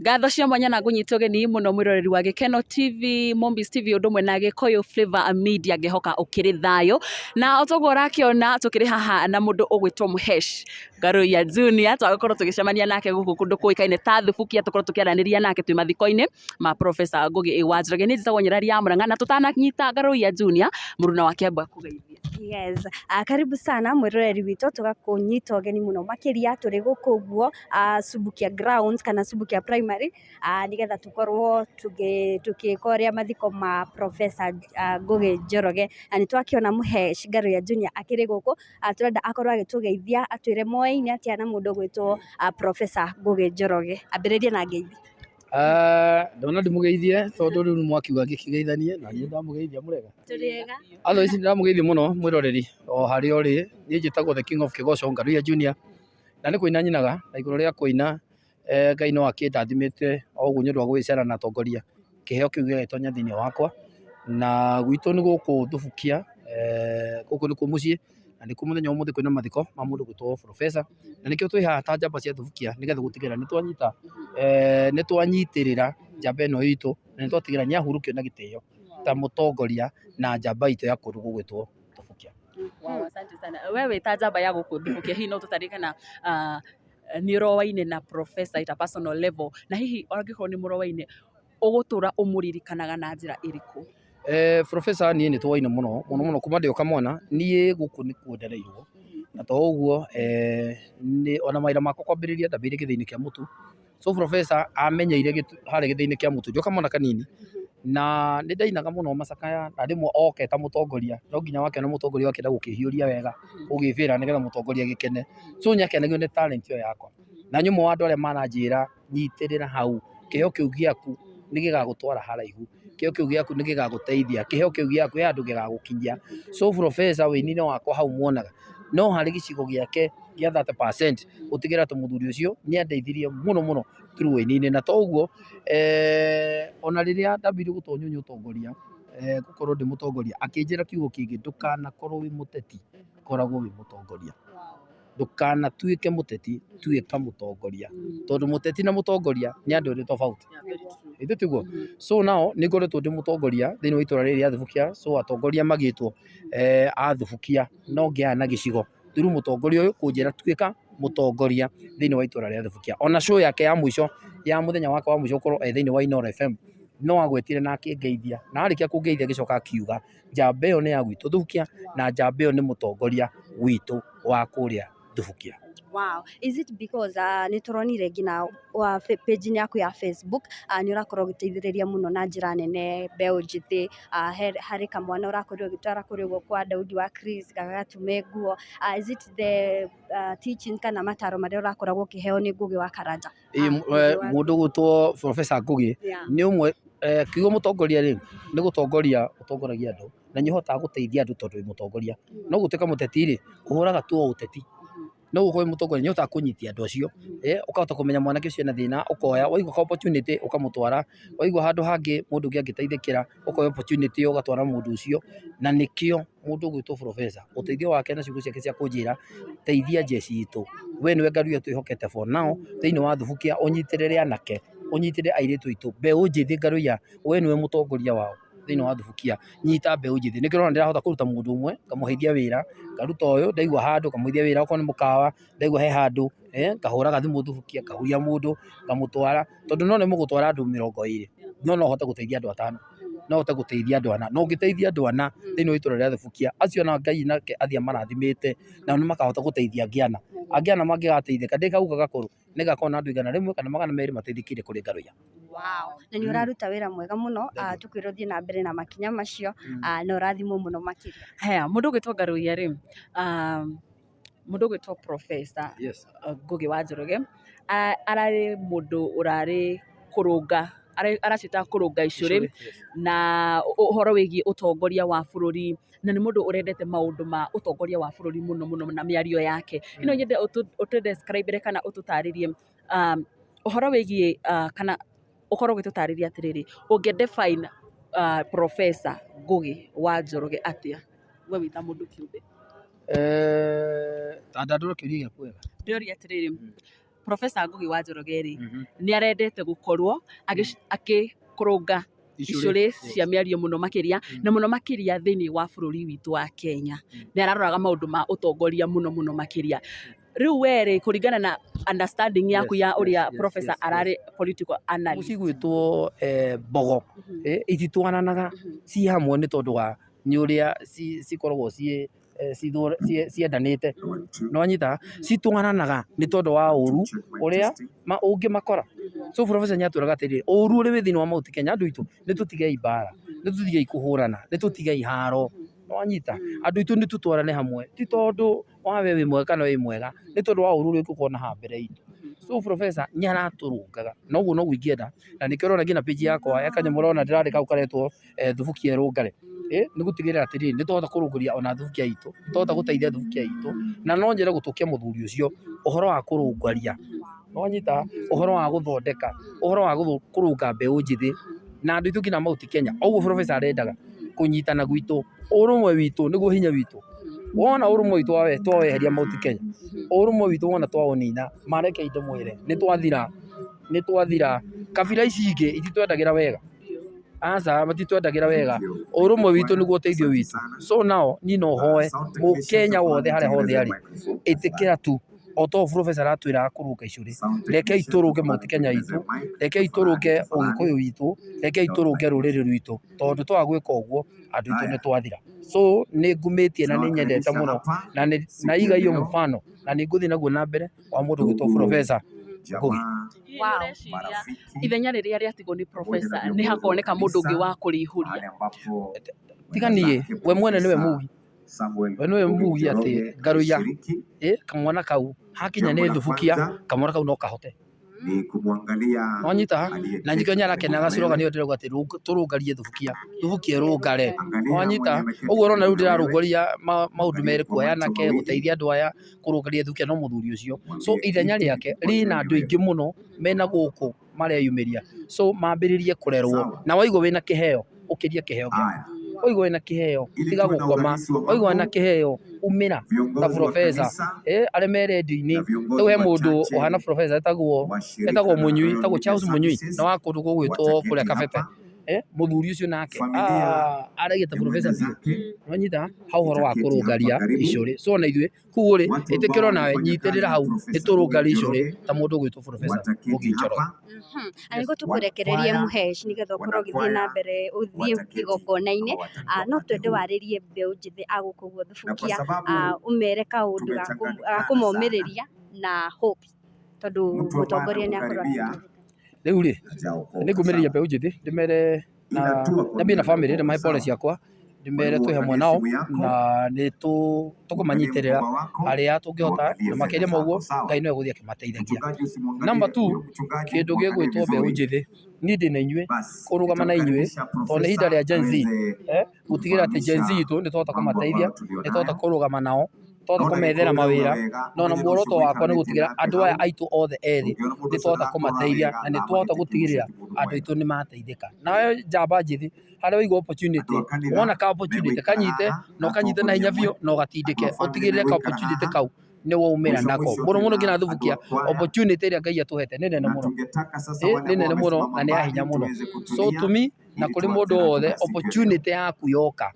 Ngatho cia mwanya na ngũnyita ũgeni mũno mwĩroreri wa Gĩkeno TV, Mombis TV ũndũ ũmwe na Gĩkũyũ Flavor Media, ngĩhoka ũkĩrĩ thayũ. Na o toguo ũrakĩona tũkĩrĩ haha na mũndũ ũgwĩtwo Mũhesh Ngaruiya Junior, twagĩkorwo tũgĩcemania nake gũkũ kũndũ kũĩkaine ta Thubukia, tũkorwo tũkĩaranĩria nake twĩ mathiko-inĩ ma Professor Ngũgĩ wa Njoroge. Niĩ njĩtagwo Nyarari ya Mũrang'a na tũtananyita Ngaruiya Junior, mũruna wake amba kũgeithia. Yes. Karibu sana mwĩroreri witũ, tũgakũnyita ũgeni mũno makĩria tũrĩ gũkũ ũguo Subukia Grounds kana Subukia Primary, nĩgetha tũkorwo tũgĩka ũrĩa mathiko ma Professor Ngũgĩ Njoroge. Na nĩ twakĩona Mũhesh Ngaruiya Junior akĩrĩ gũkũ, tũrenda akorwo agĩtũgeithia atwĩre moyaine atĩa na mũndũ ũgwĩtwo Professor Ngũgĩ Njoroge. Ambĩrĩria na ngeithi. Ndona ndimũgeithie tondũ rĩu nĩ mwakiuga ngĩkĩgeithanie na niĩ ndamũgeithia mũrega. Tũrĩega. Otherwise ndamũgeithia mũno mwĩroreri o harĩa ũrĩ. Niĩ njĩtagwo the king of Kĩgoco Ngaruiya Junior, na nĩ kũina nyinaga, na igũrũ rĩa kũina, Ngai no akĩndathimĩte o ũguo nĩ ũndũ wa gũgĩcera na atongoria, kĩheo kĩu gĩgagĩtonya thĩinĩ wakwa, na gwitũ nĩ gũkũ Thubukia, gũkũ nĩkuo mũciĩ, na nĩkuo mũthenya wa ũmũthĩ kwĩna mathiko ma mũndũ ũgwĩtwo Professor, na nĩkĩo twĩ haha ta njamba cia Thubukia nĩgetha gũtigĩrĩra nĩ twanyita, nĩ twanyitĩrĩra njamba ĩno itũ, na nĩ twatigĩrĩra nĩ ahurũkio na gĩtĩo ta mũtongoria na njamba itũ ya kũndũ gũgwĩtwo Thubukia. Wow, asante sana. We wĩ ta njamba ya gũkũ Thubukia, hihi no ũtũtarĩrie kana nĩ ũroaine na Professor at a personal level, na hihi angĩkorwo nĩ mũroaine, ũgũtũra ũmũririkanaga na njĩra ĩrĩkũ? Professor niĩ nĩ twoaine mũno mũno mũno kuma ndĩ o kamwana, niĩ gũkũ nĩkuo ndereirwo, na to ũguo, nĩ ona mawĩra makwa kwambĩrĩria ndambĩrĩirie gĩthĩi-inĩ kĩa mũtu. So Professor amenyeire harĩa gĩthĩi-inĩ kĩa mũtu ndĩ o kamwana kanini, na nĩ ndainaga mũno macakaya, na rĩmwe oka eta mũtongoria, no nginya wakĩona mũtongoria ũgakĩenda gũkĩhiũria wega, ũgĩbĩra nĩgetha mũtongoria agĩkene. So nĩ akenagio nĩ talent ĩyo yakwa, na nĩ ũmwe wa andũ arĩa maranjĩra nyitĩrĩra hau, kĩheo kĩu gĩaku nĩ gĩgagũtwara haraihu, kĩheo kĩu gĩaku nĩ gĩgagũteithia, kĩheo kĩu gĩaku he handũ gĩgagũkinyia. So Professor wĩini-inĩ wakwa hau muonaga, no harĩ gĩcigo gĩake gĩa 30% gũtigĩrĩra atĩ mũthuri ũcio nĩ andeithirie mũno mũno through wĩini-inĩ. Na to ũguo, ona rĩrĩa ndambĩrĩirie gũtonywo nĩ ũtongoria, gũkorwo ndĩ mũtongoria, akĩnjĩra kiugo kĩngĩ, ndũkanakorwo wĩ mũteti, koragwo wĩ mũtongoria. Ndũkanatuĩke mũteti, tuĩka mũtongoria, tondũ mũteti na mũtongoria nĩ andũ erĩ tofauti. Githĩ tiguo? So now nĩ ngoretwo ndĩ mũtongoria thĩinĩ wa itũra rĩrĩ rĩa Thubukia, so atongoria magĩtwo a Thubukia no ngĩaga na gĩcigo through mũtongoria ũyũ kũnjĩra tuĩka mũtongoria thĩinĩ wa itũra rĩa Thubukia. Ona show yake ya mũico ya mũthenya wake wa mũico gũkorwo e thĩinĩ wa Inooro FM no agwetire na akĩngeithia, na arĩkia kũngeithia agĩcoka akiuga njamba ĩyo nĩ ya gwitũ Thubukia na njamba ĩyo nĩ mũtongoria witũ wa kũrĩa Thubukia. Wow. Is it because nĩ tũronire nginya wa page-inĩ yaku ya Facebook, nĩ ũrakorwo ũgĩteithĩrĩria mũno na njĩra nene mbeũ njĩthĩ, harĩ kamwana ũrakorirwo ũgĩtwara kũrĩa ũguo kwa Daudi wa Chris gagatume nguo. Is it the teaching kana mataro marĩa ũrakoragwo ũkĩheo nĩ Ngũgĩ wa Karanja? Mũndũ ũgwĩtwo Professor Ngũgĩ nĩ ũmwe, kiugo mũtongoria rĩ, nĩ gũtongoria ũtongoragia andũ, na nĩ ũhotaga gũteithia andũ tondũ wĩ mũtongoria. No gũtuĩka mũteti rĩ, ũhũraga tu o ũteti. No gũkorwo wĩ mũtongoria nĩ ũhotaga kũnyitia andũ acio, ũkahota kũmenya mwanake ũcio ena thĩna, ũkoya, waigua ka opportunity ũkamũtwara, waigua handũ hangĩ mũndũ ũngĩ angĩteithĩkĩra, ũkoya opportunity ĩyo ũgatwara mũndũ ũcio, na nĩkĩo mũndũ ũgwĩtwo Professor, ũteithio wake na ciugo ciake cia kũnjĩra, teithia jeshi itũ, we nĩwe Ngaruiya twĩhokete for now, thĩinĩ wa Thubukia ũnyitĩrĩre anake, ũnyitĩrĩre airĩtu aitũ, mbeũ njĩthĩ Ngaruiya, we nĩwe mũtongoria wao thĩinĩ wa Thubukia, nyita mbeũ njĩthĩ, nĩkĩo ũrona ndĩrahota kũruta mũndũ ũmwe, ngamũheithia wĩra, ngaruta ũyũ, ndaigua handũ ngamũheithia wĩra, okorwo nĩ mũkawa, ndaigua he handũ, ngahũraga thimũ Thubukia, ngahuria mũndũ, ngamũtwara, tondũ no nĩme gũtwara andũ 20, no no hote gũteithia andũ atano, no hote gũteithia andũ ana, na ũngĩteithia andũ ana thĩinĩ wa itũra rĩa Thubukia, acio ona Ngai nake athiĩ amarathimĩte, nao nĩ makahota gũteithia angĩ ana, angĩ ana mangĩgateithĩka, ndĩ kauga gakũrũ, nĩ ngakorwo na andũ 100 kana 200 mateithĩkĩire kũrĩ Ngaruiya. Wow. Na nĩ ũraruta wĩra mwega mũno, tũkwĩra ũthiĩ na mbere na makinya macio, na ũrathimwo mũno makĩria. Haya, mũndũ ũgwĩtwo Ngaruiya rĩ, mũndũ ũgwĩtwo Professor Ngũgĩ wa Njoroge, ararĩ mũndũ ũrarĩ kũrũnga, araciĩta kũrũnga icũrĩ, na ũhoro wĩgiĩ ũtongoria wa bũrũri, na nĩ mũndũ ũrendete maũndũ ma ũtongoria wa bũrũri mũno mũno na mĩario yake. No nyende ũtũ describe kana ũtũtarĩrie ũhoro wĩgiĩ kana ũkorwo ũgĩtũtarĩria atĩrĩrĩ, ũngĩ define Professor Ngũgĩ wa Njoroge atĩa we wĩ ta mũndũ kĩũmbe? Tandandũra kĩũria gĩaku wega. Ndĩroria atĩrĩrĩ, Professor Ngugi wa Njoroge rĩ, nĩ arendete gũkorwo akĩkũrũnga icũrĩ cia mĩario mũno makĩria, na mũno makĩria thĩinĩ wa bũrũri witũ wa Kenya. Nĩ araroraga maũndũ ma ũtongoria mũno mũno makĩria. Rĩu we rĩ, kũringana na understanding yaku ya ũrĩa professor ararĩ political analyst, Cigwĩtwo mbogo ititwaranaga ci hamwe nĩ tondũ wa nĩ ũrĩa cikoragwo ciendanĩte, nĩwanyita, citwaranaga nĩ tondũ wa ũru ũrĩa ũngĩmakora. So professor nĩ atwĩraga atĩrĩrĩ, ũru ũrĩa wĩ thĩinĩ wa Mount Kenya, andũ aitũ nĩ tũtigei mbara, nĩ tũtigei kũhũrana, nĩ tũtigei haro, nĩwanyita, andũ aitũ nĩ tũtwarane hamwe, ti tondũ wa we wĩ mwega kana wĩ mwega, nĩ tondũ wa ũru ũrĩa ũngĩkorwo na haha mbere itũ. So professor nĩ aratũrũngaga, na ũguo noguo ingĩenda, na nĩkĩo ũrona nginya page yakwa ya kanyamũ ũrona ndĩrandĩka hau karetwo Thubukia Ĩrũngare, nĩ gũtigĩrĩra atĩrĩrĩ, nĩ twahota kũrũngũria ona Thubukia itũ, twahota gũteithia Thubukia itũ, na no nyende gũtũkia mũthuri ũcio ũhoro wa kũrũngaria, nĩwanyita, ũhoro wa gũthondeka, ũhoro wa kũrũnga mbeũ njĩthĩ, na andũ aitũ nginya Mount Kenya. Ũguo professor arendaga kũnyitana gwitũ, ũrũmwe witũ nĩguo hinya witũ. Wona ũrũmwe witũ twaweheria Mount Kenya, ũrũmwe witũ wona twaũnina, mareke ndĩmwĩre, nĩ twathira, nĩ twathira. Kabira ici ingĩ ititwendagĩra wega, aca matitwendagĩra wega. Ũrũmwe witũ nĩguo ũteithio witũ. So now niĩ no hoe mũkenya wothe harĩa hothe arĩ, ĩtĩkĩra tu o ta ũũ professor aratwĩraga kũrũnga icũrĩ, rekei tũrũnge Mount Kenya itũ, rekei tũrũnge ũgĩkũyũ witũ, rekei tũrũnge rũrĩrĩ rwitũ, tondũ twaga gwĩka ũguo andũ aitũ nĩ twathira. So nĩ ngumĩtie na nĩ nyendete mũno na nĩ na iga hiyo mfano na nĩ ngũthiĩ naguo na mbere wa mũndũ gwĩtwo Professor Ngugi. Wow. Ithenya rĩrĩa rĩatigwo nĩ professor nĩ hakoneka mũndũ ũngĩ wa kũrĩihũria? Tiga niĩ, we mwene nĩwe mugi, we nĩwe mugi atĩ Ngaruiya kamwana kau hakinya nĩ Thubukia, kamwana kau no kahote. Nĩwanyita, na nĩkĩo nyarakenaga slogan ĩyo ndĩrauga atĩ tũrũngarie Thubukia, Thubukia ĩrũngare, nĩwanyita, ũguo ũrona rĩu ndĩrarũngaria maũndũ merĩ, kuoya anake, gũteithia andũ aya, kũrũngaria Thubukia no mũthuri ũcio. So ithenya rĩake rĩna andũ aingĩ mũno mena gũkũ mareyumĩria, so mambĩrĩrie kũrerwo, na waigua wĩna kĩheo, ũkĩria kĩheo gĩaku, waigua wĩna kĩheo tiga gũkoma, waigua wĩna kĩheo umĩra ta professor, arĩa me redio-inĩ. Rĩu he mũndũ ũhana professor etagwo Mũnyui, etagwo Charles Mũnyui, na wa kũndũ gũgwĩtwo kũrĩa Kabete, mũthuri ũcio nake aragia ta professor biũ, nĩwanyita, ha ũhoro wa kũrũngaria icũrĩ. So ona ithuĩ koguo rĩ, ĩtĩkĩra onawe, nyitĩrĩra hau, nĩ tũrũngarie icũrĩ ta mũndũ ũgwĩtwo Professor Ngugi Njoroge. Na nĩguo tũkũrekererie Mũhesh nĩgetha ũkorwo ũgĩthiĩ na mbere ũthiĩ igongona-inĩ, no twende warĩrie mbeũ njĩthĩ a gũkũ ũguo Thubukia, ũmere kaũndũ ga kũmomĩrĩria na hope, tondũ mũtongoria nĩ akorwo akĩtũhĩtũkia. Rĩu rĩ, nĩ ngũmĩrĩria mbeũ njĩthĩ, ndĩmere na nyambie na bamĩrĩ, ndĩmahe pole ciakwa, ndĩmere twĩ hamwe nao na nĩ tũkũmanyitĩrĩra harĩa tũngĩhota, na makĩria ma ũguo Ngai nĩwe ũgũthiĩ akĩmateithagia. Number 2, kĩndũ gĩgwĩtwo mbeũ njĩthĩ, niĩ ndĩ na inyuĩ, kũrũgama na inyuĩ, tondũ nĩ ihinda rĩa Gen Z, gũtigĩrĩra atĩ Gen Z itũ nĩ twahota kũmateithia, nĩ twahota kũrũgama nao, twahota kũmethera mawĩra, no na muoroto wakwa nĩ gũtigĩrĩra andũ aya aitũ othe ethĩ nĩ twahota kũmateithia na nĩ twahota gũtigĩrĩra andũ aitũ nĩ mateithĩka. Nawe njamba njĩthĩ, harĩa waigua opportunity, wona ka opportunity kanyite, na ũkanyite na hinya biũ na ũgatindĩke, ũtigĩrĩre ka opportunity kau nĩ waumĩra nako. Mũno mũno nginya Thubukia, opportunity ĩrĩa Ngai atũhete nĩ nene mũno, nĩ nene mũno na nĩ ya hinya mũno. So to me, na kũrĩ mũndũ wothe, opportunity yaku yoka,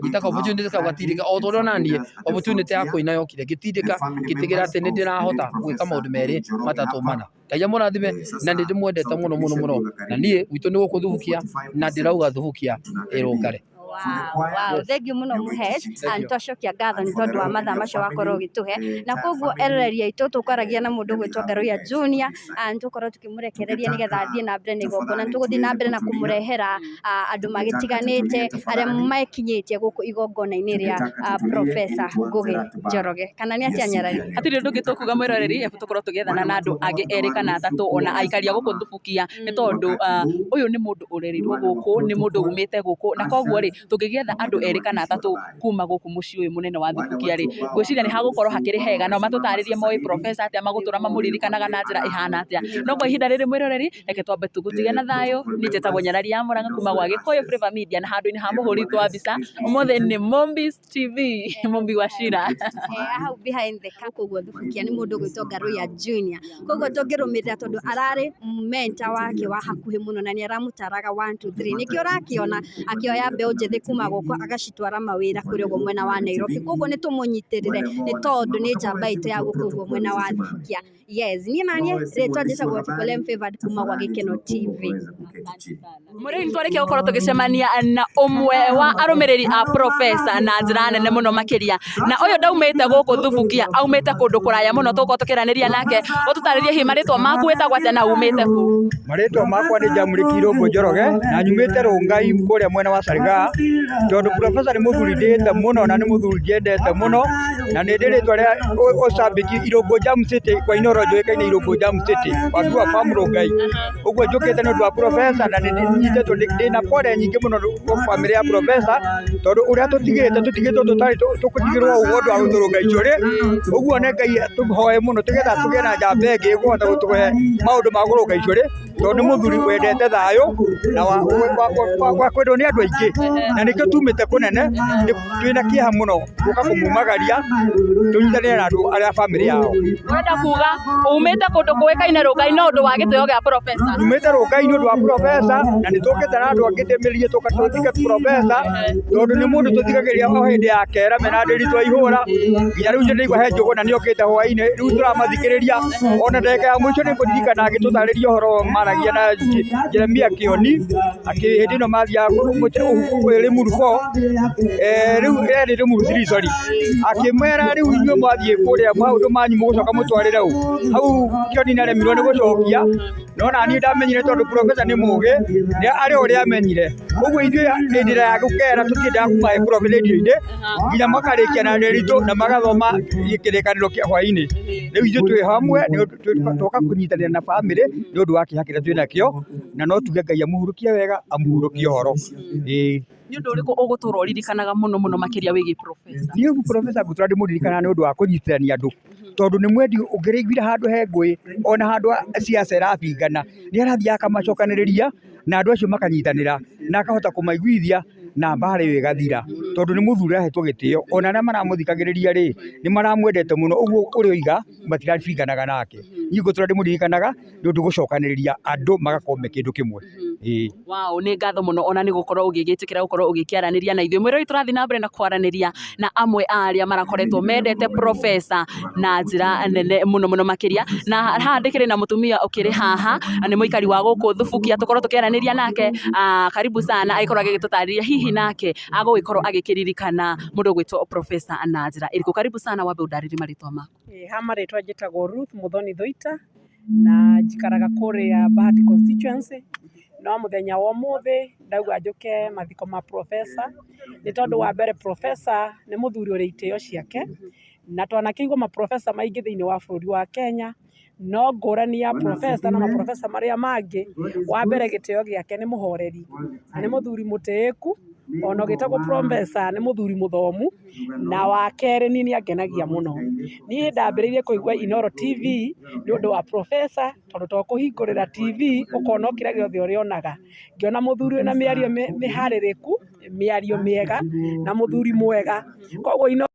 nyita ka opportunity kau gatindĩke, o ta ũrĩa onaniĩ opportunity ya kũina yokire, ngĩtindĩka, ngĩtigĩrĩra atĩ nĩ ndĩrahota gwĩka maũndũ merĩ matatũ mana. Ngai amũrathime na nĩ ndĩmwendete mũno mũno mũno, na niĩ gwitũ nĩ gũkũ Thubukia na ndĩrauga Thubukia ĩrũngare. Wow, wow. Thank you mũno Mũhesh, na nĩtwacokia ngatho nĩ tondũ wa mathaa macio wakorwo ũgĩtũhe. Na koguo eroreri aitũ tũkwaragia na mũndũ ũgwĩtwo Ngaruiya Junior, nĩ tũgũkorwo tũkĩmũrekereria nĩgetha athiĩ na mbere na igongona. Nĩ tũgũthiĩ na mbere na kũmũrehera andũ magĩtiganĩte arĩa mekinyĩtie gũkũ igongona-inĩ rĩa Professor Ngugi Njoroge. Kana nĩ atĩa Nyarari? Hatirĩ ũndũ ũngĩ tũkuga mwĩroreri, ebu tũkorwo tũgĩethana na andũ angĩ erĩ kana atatũ ona aikari a gũkũ Thubukia, nĩ tondũ ũyũ nĩ mũndũ ũrereirwo gũkũ, nĩ mũndũ umĩte gũkũ, na koguo rĩ Tũngĩgĩetha andũ erĩ kana atatũ kuma gũkũ mũciĩ ũyũ mũnene wa Thubukia rĩ, ngwĩciria nĩ hagũkorwo hakĩrĩ hega, no matũtarĩrie moĩ professor atĩa, magũtũra mamũririkanaga na njĩra ĩhana atĩa. No kwa ihinda rĩrĩ mwĩroreri, reke twambe tũgũtige na thayũ. Niĩ njĩtagwo Nyarari ya Mũrang'a kuma gwa Gĩkũyũ Flavour Media, na handũ-inĩ ha mũhũri witũ wa mbica ũmũthĩ nĩ Mombis TV, Mombi wa Shira. Hau behind the camera koguo Thubukia nĩ mũndũ ũgwĩtwo Ngaruiya Junior. Koguo tũngĩrũmĩrĩra tondũ ararĩ mentor wake wa hakuhĩ mũno na nĩ aramũtaraga 1 2 3, nĩkĩo ũrakĩona akĩoya mbeũ njĩthĩ kuma gũkũ agacitwara mawĩra kũrĩa ũguo mwena wa Nairobi. Koguo nĩ tũmũnyitĩrĩre nĩ tondũ nĩ njamba itũ ya gũkũ ũguo mwena wa Thubukia. Yes, niĩ naniĩ rĩtwa njĩtagwo Triple M Favored kuma gwa Gĩkeno TV. Mũrĩmi, nĩ twarĩkia gũkorwo tũgĩcemania na ũmwe wa arũmĩrĩri a professor na njĩra nene mũno makĩria, na ũyũ ndaumĩte gũkũ Thubukia, aumĩte kũndũ kũraya mũno. Tũgũkorwo tũkĩaranĩria nake, ũtũtarĩrie hihi marĩtwa maku, wĩtagwo atĩa na umĩte kũ? Marĩtwa makwa nĩ Jamũrĩ Kirũngũ Njoroge na nyumĩte Rũngai kũrĩa mwena wa Salgaa, tondũ professor nĩ mũthuri ndĩĩte mũno na nĩ mũthuri njendete mũno, na nĩ ndĩ rĩtwa rĩa ũcambĩki Irũngũ Jam City kwa Inooro, njũĩkaine Irũngũ Jam City wakiwa farm Rũngai. Ũguo njũkĩte nĩ ũndũ wa professor na nĩ nyitĩtwo ndĩna pole nyingĩ mũno gwĩ bamĩrĩ ya professor, tondũ ũrĩa tũtigĩte tũtigĩtwo tũtarĩ tũkũtigĩrwo ũguo ũndũ wa gũtũrũnga icũrĩ. Ũguo nĩ Ngai tũhoe mũno tũgetha tũgĩe na njamba ĩngĩ ĩkũhota gũtũhe maũndũ ma kũrũnga icũrĩ, tondũ nĩ mũthuri wendete thayũ na wa kwendwo nĩ andũ aingĩ, na nĩkĩo tumĩte kũnene twĩna kĩeha mũno gũka kũmumagaria tũnyitanĩre na andũ arĩa bamĩrĩ yao. Ũrenda kuga umĩte kũndũ kũĩkaine Rũngai no ũndũ wa gĩtĩo gĩa professor? Nyumĩte Rũngai nĩ ũndũ wa professor, na nĩ tũkĩte na andũ angĩ ndĩmĩrie tũka tũthike professor, tondũ nĩ mũndũ tũthikagĩrĩria o hĩndĩ ya kera mena ndĩritũ ihũra nginya rĩu ndĩraigua he njũgũna nĩ okĩte hwainĩ, rĩu tũramathikĩrĩria. Ona ndagĩka ya mũico nĩ ngũririkana agĩtũtarĩria ũhoro maragia na Jeremia Kĩoni hĩndĩ ĩno mathiaga Limuru 4, rĩu erĩ Limuru 3, sorry, akĩmera rĩu inyuĩ mwathiĩ kũrĩa maũndũ manyu mũgũcoka mũtwarĩre ũ hau. Kĩoni nĩ aremirwo nĩ gũcokia, no na niĩ ndamenyire tondũ professor nĩ mũgĩ, nĩ arĩ ũrĩa amenyire. Ũguo ithuĩ hĩndĩ ĩrĩa ya gũkera tũtiendaga kuma radio-inĩ nginya makarĩkia na ndĩritũ na magathoma kĩrĩkanĩro kĩa hwainĩ. Rĩu ithuĩ twĩ hamwe twoka kũnyitanĩra na bamĩrĩ nĩ ũndũ wa kĩeha kĩrĩa twĩnakĩo, na no tuge Ngai amũhurũkie wega, amũhurũkie ũhoro, ĩĩ. Nĩ ũndũ ũrĩkũ ũgũtũra ũririkanaga mũno mũno makĩria wĩgiĩ professor? Niĩ professor ngũtũra ndĩmũririkanaga nĩ ũndũ wa kũnyitithania andũ, tondũ nĩ mwendi ũngĩrĩiguire handũ he ngũĩ ona handũ siasa ĩrabingana, nĩ arathiaga akamacokanĩrĩria na andũ acio makanyitanĩra na akahota kũmaiguithia na mbara ĩyo ĩgathira, tondũ nĩ mũthuri ũrahetwo gĩtĩo, ona arĩa maramũthikagĩrĩria rĩ nĩ maramwendete mũno, ũguo ũrĩa oiga matirabinganaga nake. Niĩ ngũtũra ndĩmũririkanaga nĩ ũndũ gũcokanĩrĩria andũ magakorwo me kĩndũ kĩmwe, ĩĩ. Wow, nĩ ngatho mũno ona nĩ gũkorwo ũgĩgĩtĩkĩra gũkorwo ũgĩkĩaranĩria na ithuĩ. Mwĩrori, tũrathiĩ na mbere na kwaranĩria na amwe a arĩa marakoretwo mendete professor na njĩra nene mũno mũno makĩria, na haha ndĩkĩrĩ na mũtumia ũkĩrĩ haha, nĩ mũikari wa gũkũ Thubukia, tũkorwo tũkĩaranĩria nake. Karibu sana, agĩkorwo agĩgĩtũtarĩria hihi nake agũgĩkorwo agĩkĩririkana mũndũ ũgwĩtwo professor na njĩra ĩrĩkũ. Karibu sana, wambe ũndarĩrie marĩtwa maku. Ha marĩtwa njĩtagwo Ruth Muthoni Thuita na njikaraga kũrĩa Bahati constituency, no mũthenya wa ũmũthĩ ndauga njũke mathiko ma professor nĩ tondũ wa mbere professor nĩ mũthuri ũrĩ itĩo ciake, na twanakĩigua maprofessor maingĩ thĩinĩ wa bũrũri wa Kenya, no ngũrani ya professor na maprofessor marĩa mangĩ, wa mbere gĩtĩo gĩake nĩ mũhoreri na nĩ mũthuri mũtĩĩku, ona ũgĩtagwo professor nĩ mũthuri mũthomu, na wa kerĩ niĩ nĩ angenagia mũno. Niĩ ndambĩrĩirie kũigua Inooro TV nĩ ũndũ wa professor, tondũ to kũhingũrĩra TV ũkona o kĩrĩa gĩothe ũrĩonaga. Ngĩona mũthuri wĩna mĩario mĩharĩrĩku, mĩario mĩega na mũthuri mwega, koguo Inooro